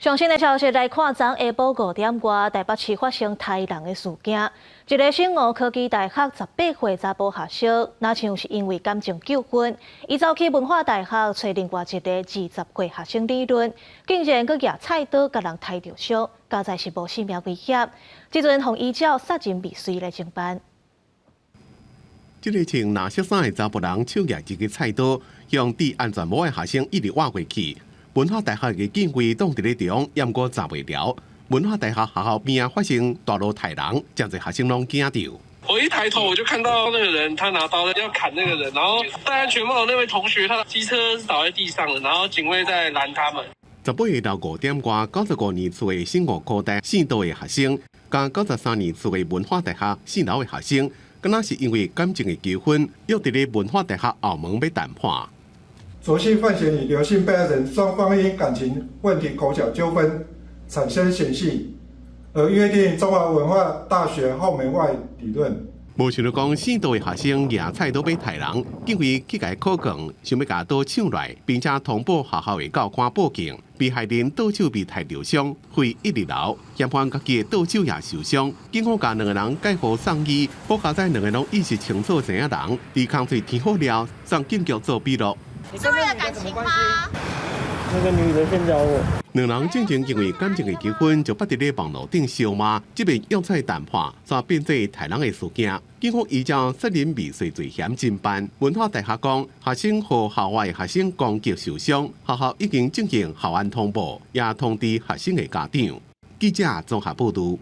上新的消息來看，昨下晡5點外，台北市發生刣人的事件。一个新吳科技大學18歲查埔學生，若像是因為感情糾紛，伊走去文化大學揣另外一个20歲學生理論，竟然閣舉菜刀共人刣著傷，佳哉是無性命危險。這陣予依照殺人未遂來偵辦。這个穿藍色衫的查埔人手舉一支菜刀，向戴安全帽的學生一直挖過去。文化大學的警衛擋佇咧中，猶閣查袂牢。文化大學學校邊仔發生大路刣人，誠濟學生攏驚著。我一抬頭我就看到那個人，他拿刀要砍那個人，然後戴安全帽的那位同學，他的機車是倒在地上的，然後警衛在攔他們。18日5點外，95年次的新吳科大四度的學生，佮93年次的文化大學四樓的學生，敢若是因為感情的糾紛，約佇咧文化大學後門欲談判。卓姓范閒與劉姓被害人雙方因感情問題口角糾紛產生嫌隙，而約定中華文化大學後門外理論。無想著講四度的學生舉菜刀欲刣人，警衛去共伊靠扛，想欲共刀搶來，並且通報學校的教官報警。被害人倒手被刣著傷，血一直流，嫌犯家己的倒手也受傷。警方共兩個人解號送醫，不過佳哉兩个攏意識清楚知影人，佇空喙停好了，送警局做筆錄。是為了感情嗎？那個女的先找我。兩人進前因為感情的糾紛，就捌佇咧網路頂相罵，這擺約出來談判，煞變做刣人的事件。警方依照殺人未遂罪嫌偵辦。文化大學講，學生予校外學生攻擊受傷，學校已經進行校安通報，也通知學生的家長。記者綜合報導。